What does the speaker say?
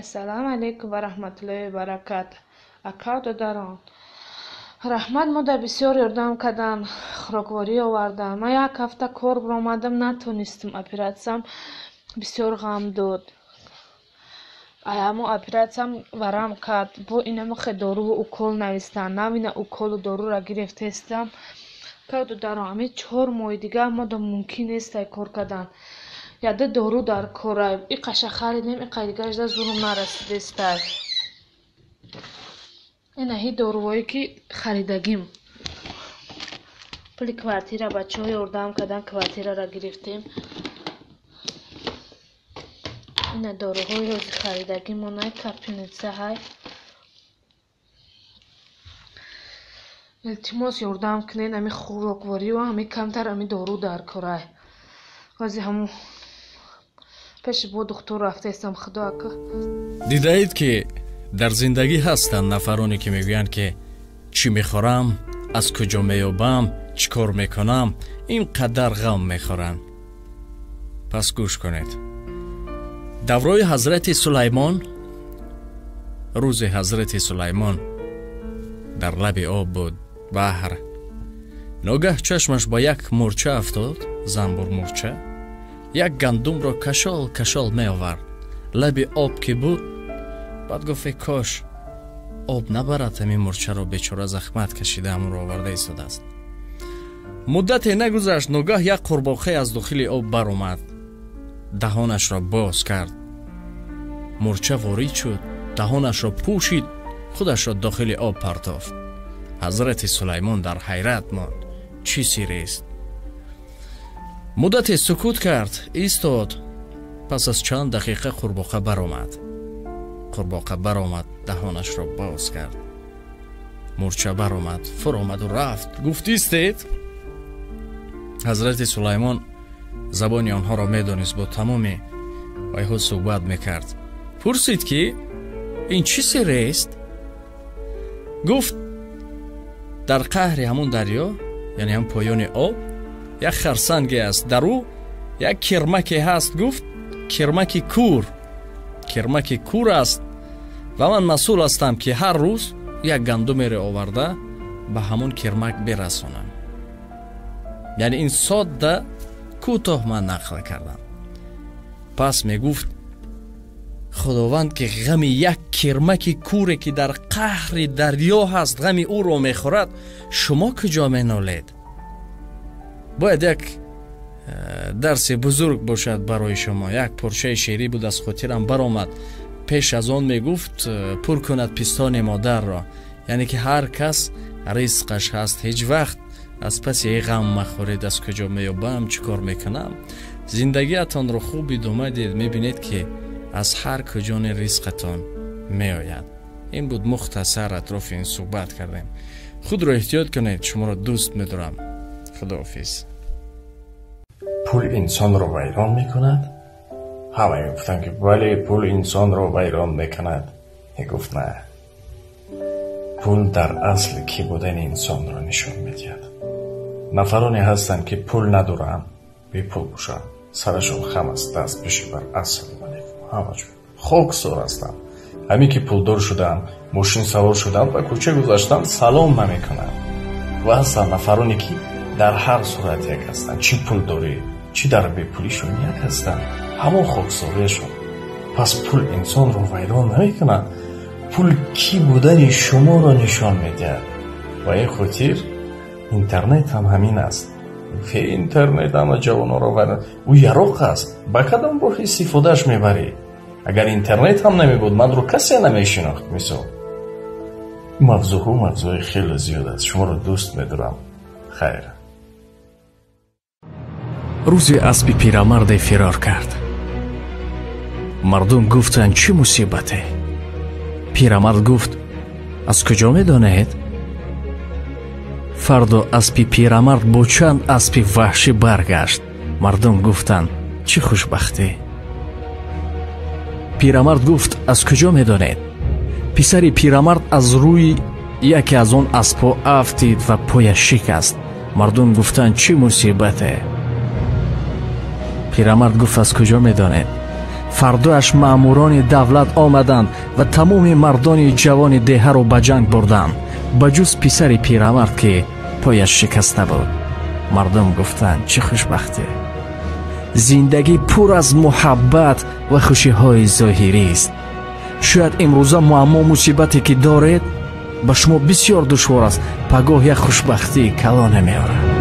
Ассалому алайкум ва раҳматуллоҳи ва баракатуҳ. Ака додарон, раҳмат, мо дар бисёр ёрдам кардан, хӯрокворӣ овардан. Ман як ҳафта кор баромадам, натонистам, оператсиям бисёр ғам дод. Ҳамон оператсиям варам кард. Бо инамихе доруву укол навистанд. Навина уколу доруро гирифтестам. Ака додарон, ҳамин 4 моҳи дигар мода мумкин нестай кор кардан. Яда дору дар корай. Иқаша харидем, иқа дигарашда зурум нарасидестай. Инаҳи дорувое, ки харидагим. Пули квартира бачаҳо ёрдам кардан, квартираро гирифтем. Ина доруҳои ҳози харидагимонай, капельница ҳай. Илтимос, ёрдам кунед, ҳамин хӯрокворию ҳамин камтар ҳамин дору дар корай. Ҳози ҳамун пеши бо духтур рафтаистам, худо ака. Дидаед, ки дар зиндагӣ ҳастанд нафароне, ки мегӯянд, ки чӣ мехӯрам, аз куҷо меёбам, чӣ кор мекунам, ин қадар ғам мехӯранд. Пас гӯш кунед. Даврои ҳазрати Сулаймон, рӯзи ҳазрати Сулаймон дар лаби об буд, баҳр. Ногаҳ чашмаш ба як мӯрча афтод, занбурмӯрча як гандумро кашол кашол меовард. Лаби об ки буд, баъд гуфт: «Э, кош об набарад ҳамин мӯрчаро, бечора захмат кашида ҳамонро оварда истодааст». Муддате нагузашт, ногаҳ як қурбоқае аз дохили об баромад, даҳонашро боз кард, мӯрча ворид шуд, даҳонашро пӯшид, худашро дохили об партофт. Ҳазрати Сулаймон дар ҳайрат монд: чӣ сиррест? Муддате сукут кард, истод. Пас аз чанд дақиқа қурбоқа баромад. Қурбоқа баромад, даҳонашро боз кард, мӯрча баромад, фуромаду рафт. Гуфт: «Истед». Ҳазрати Сулаймон забони онҳоро медонист, бо тамоми вайҳо суҳбат мекард. Пурсид, ки ин чӣ сиррест? Гуфт: «Дар қаъри ҳамун дарё, яъне ҳам поёни об, як харсанге аст, дар ӯ як кирмаке ҳаст». Гуфт: «Кирмаки кур, кирмаки кур аст ва ман масъул ҳастам, ки ҳар рӯз як гандумеро оварда ба ҳамун кирмак бирасонам». Яъне ин содда, кӯтоҳ ман нақл кардам. Пас мегуфт Худованд, ки ғами як кирмаки куре, ки дар қаъри дарё ҳаст, ғами ӯро мехӯрад, шумо куҷо менолед? Бояд як дарси бузург бошад барои шумо. Як порчаи шеърӣ буд, аз хотирам баромад. Пеш аз он мегуфт: «Пур кунад пистони модарро». Яъне ки ҳар кас ризқаш ҳаст. Ҳеҷ вақт аз паси ғам махӯред, аз куҷо меёбам, чӣ кор мекунам. Зиндагиатонро хуб идома диҳед, мебинед, ки аз ҳар куҷони ризқатон меояд. Ин буд мухтасар, атрофи ин суҳбат кардем. Худро эҳтиёт кунед, шуморо дӯст медорам. Худоҳофиз. Пул инсонро вайрон мекунад? Ҳама мегуфтанд, ки бале, пул инсонро вайрон мекунад. Мегуфт: «На, пул дар асл кӣ будани инсонро нишон медиҳад». Нафароне ҳастанд, ки пул надоранд, бепул бошанд, сарашон хам аст, даст бишибар, ассалому алайкум, ҳама ҷо хоксор ҳастанд. Ҳамин ки пулдор шуданд, мошин савор шуданд, ба кӯча гузаштанд, салом намекунанд. Ва ҳастанд нафароне, ки дар ҳар сурат як ҳастанд, чӣ пулдорӣ, чӣ дар бепулишон як ҳастанд, ҳамон хоксориашон. Пас пул инсонро вайрон намекунад, пул кӣ будани шуморо нишон медиҳад. Ва ин хотир интернет ҳам ҳамин аст. Интернет ҳама ҷавононро вайрон, ӯ яроқ аст, ба кадом роҳ истифодааш мебарӣ. Агар интернет ҳам намебуд, манро касе намешинохт. Мисол, мавзӯъҳо мавзӯи хеле зиёд аст. Шуморо дӯст медорам, хайр. Рӯзе аспи пирамарде фирор кард. Мардум гуфтанд: «Чӣ мусибате?» Пирамард гуфт: «Аз куҷо медонед?» Фардо аспи пирамард бо чанд аспи ваҳшӣ баргашт. Мардум гуфтанд: «Чӣ хушбахтӣ!» Пирамард гуфт: «Аз куҷо медонед?» Писари пирамард аз рӯи яке аз он аспҳо афтид ва пояш шикаст. Мардум гуфтанд: «Чӣ мусибате?» Пирамард гуфт: «Аз куҷо медонед?» Фардояш маъмурони давлат омаданд ва тамоми мардони ҷавони деҳаро ба ҷанг бурданд, ба ҷуз писари пирамард, ки пояш шикаста буд. Мардум гуфтанд: чӣ хушбахтӣ! Зиндагӣ пур аз муҳаббат ва хушиҳои зоҳирист. Шояд имрӯза муаммо, мусибате ки доред, ба шумо бисёр душвор аст, пагоҳ як хушбахтии калоне меорад.